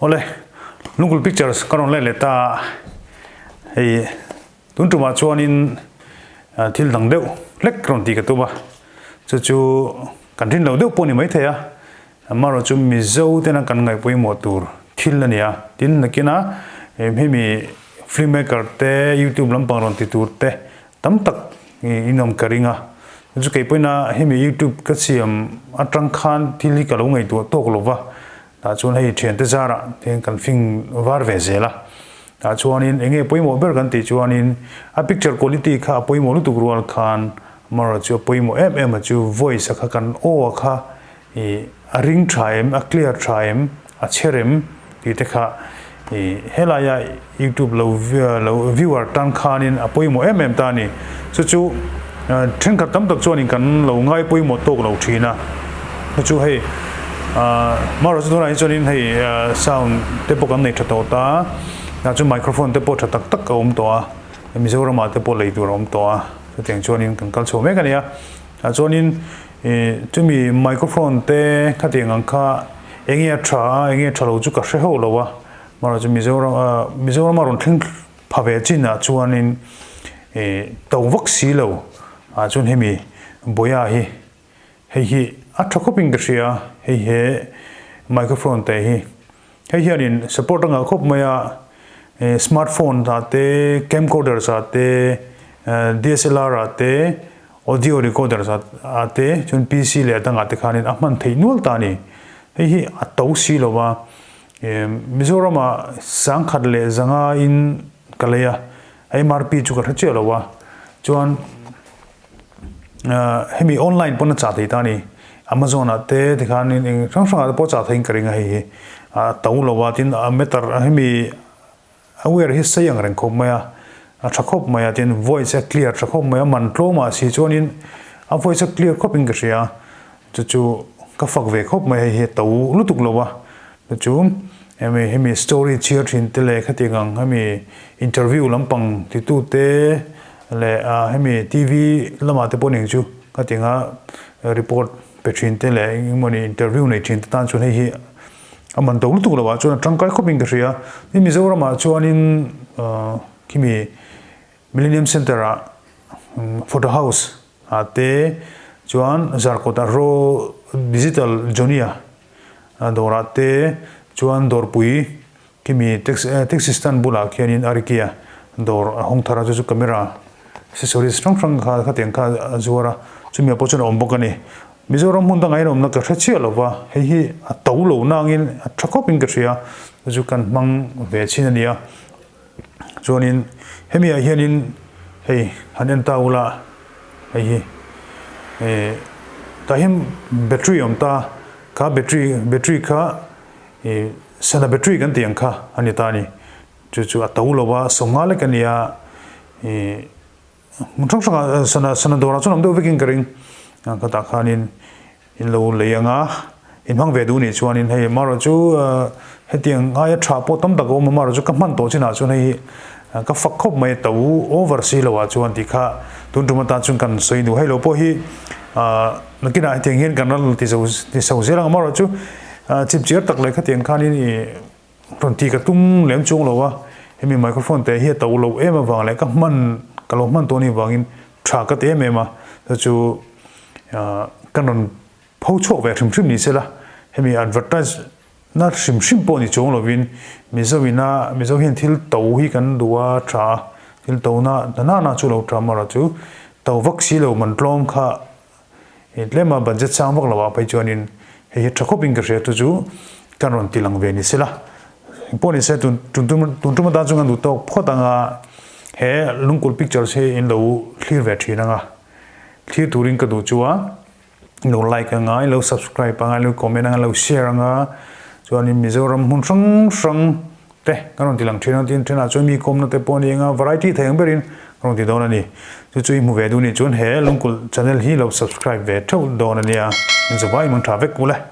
Awle, Lungkul Pictures ka rawn let leh ta a, hei tun tumah chuanin thil dang deuh hlek ka rawn tih ka tum a, chu chu kan rin lo deuh pawh a ni maithei a, amaherawh chu Mizo tena kan ngaih pawimawh tur thil a ni a, tin nakina hemi film maker te youtube lampang rawn ti tur te tam tak in awm ka ring a, chu kei pawhin hemi youtube ka siam atang khan thil hi ka lo ngaihtuah tawk lo va, tah chuan hei thiante zarah hian kan fing var ve zel a, tah chuanin eng nge pawimawh ber kan tih chuanin a picture quality kha a pawimawh lutuk rual khan amaherawh chu a pawimawh em em a chu voice a kha kan aw a kha ih a ring tha em a clear tha em a chher em tih te kha ih helaia youtube lo lo viewer tan khanin a pawimawh em em ta a ni chu chu thenkhat tam tak chuanin kan lo ngai pawimawh tawk lo thin a chu chu hei ah marawh chu tunah hi chuanin hei sound te pawh kan nei tha tawh ta a chu microphone te pawh tha tak tak a awm tawh a Mizoramah te pawh lei tur a awm tawh a chutiang chuanin kan kal chho mek a ni a tah chuanin ih chumi microphone te khatiang ang kha eng nge a tha a eng nge tha lo chu ka hre hauh lo a marawh chu Mizoram ah Mizorama rawn thleng pha ve chinah chuanin ih to vak si lo ah chuan hemi Boya hi hei hi a tha khawpin ka hria hei he microphone te hi hei hianin support a ngah khawp mai a ih smartphone ah te camcorders ah te D_S_L_R ah te audio recorders ah te chuan P_C leh a dangah te khanin a hman theih nual ta a ni hei hi a to si lo va. Mizoramah sangkhat leh zanga in ka lei a, MRP chu ka hre chiah lo a, chuan hemi online pawn a chah thei ta a ni, Amazon ah te tikhan eng hrang hrang ah te pawh a chah theiin ka ring a hei hi, a to lo a tin a meter hemi a wire hi sei ang reng khawp mai a, a tha khawp mai a tin voice a clear tha khawp mai a, man tlawm ah si chuanin a voice a clear khawp in ka hria a. Chu chu ka fak ve khawp mai hei hi a to lutuk lo a, chu chu hemi hemi story chhiar thin te leh khatiang ang hemi interview lampang ti tu te leh ah hemi TV lamah te pawh ning chu khatiang a report pe thin te leh eng emawni interview nei thin te tan chuan hei hi a man to lutuk lo ah chuan a tangkai khawp in ka hria. Tin Mizoram ah chuanin ah khimi Millennium Centre ah photo house ah te chuan Zarkawt ah raw digital Johnny-a dawr ah te chuan dawrpui khimi taxi stand bulah khianin Arikia dawr a hawng thar a chu chu camera accessories hrang hrang kha khatiang kha a zuar a chumi ah pawh chuan a awm bawk a ni. Mizoram hmun dangah hian awmna ka hre chiah lo va hei hi a to lo nangin a tha khawpin ka hria chu chu kan hmang ve chin a ni a. Chuanin hemi ah hianin hei han en ta ula hei hi eh tah hian battery a awm ta kha battery battery kha ih sana battery kan tih ang kha a ni ta a ni chu chu a to lo a sawmnga lek a ni a ih hmun hrang hrang ah sana sana dawrah chuan awm deuh vekin ka ring a khatah khanin In lo lei ang a, in hmang ve duh nih chuanin hei marawh chu hetiang aia tha pawh tam tak a awm a, marawh chu ka hman tawh chinah chuan hei hi ka fak khawp mai a, to over si lo ah chuan tih kha tun tum atan chuan kan sawi duh. Hei lo pawh hi nakinah hetiang hian kan ral ti zo ti so zel ang a, marawh chu chipchiar tak leh khatiang khanin ih rawn ti ka tum lem chung lo a, hemi microphone te hi a to lo em avang leh ka hman ka lo hman tawh anih vangin tha ka ti em em a, chu chu Kan rawn pho chhuak ve hrim hrim ni sela, hemi advertise na hrim hrim pawh ni chuang lovin Mizo ina Mizo hian thil to hi kan duh a tha a, thil to na na na chu lo tha amaherawh chu to vak si lo man tlawm kha tlema budget sang vak lo ah phei chuanin hei hi tha khawpin ka hria chu chu kan rawn ti lang ve ni sela. Engpawh ni se tun tun tun tum atan chuan kan duh tawk phawt anga he Lungkulh pictures hi in lo thlir ve thin anga. Thlir turin ka duh chu a, lo like a ngai, lo subscribe a ngai, lo comment a ngai, lo share a nga, chuanin Mizoram hmun hrang hrang te kan rawn ti lang thin a, tin thenah chuan mi kawmna te pawh a ni ang a, variety thei ang berin kan rawn ti dawn a ni. Chu chu i hmu ve duh nih chuan he Lungkulh channel hi lo subscribe ve theuh dawn a nia, in zavai mang tha vek ule.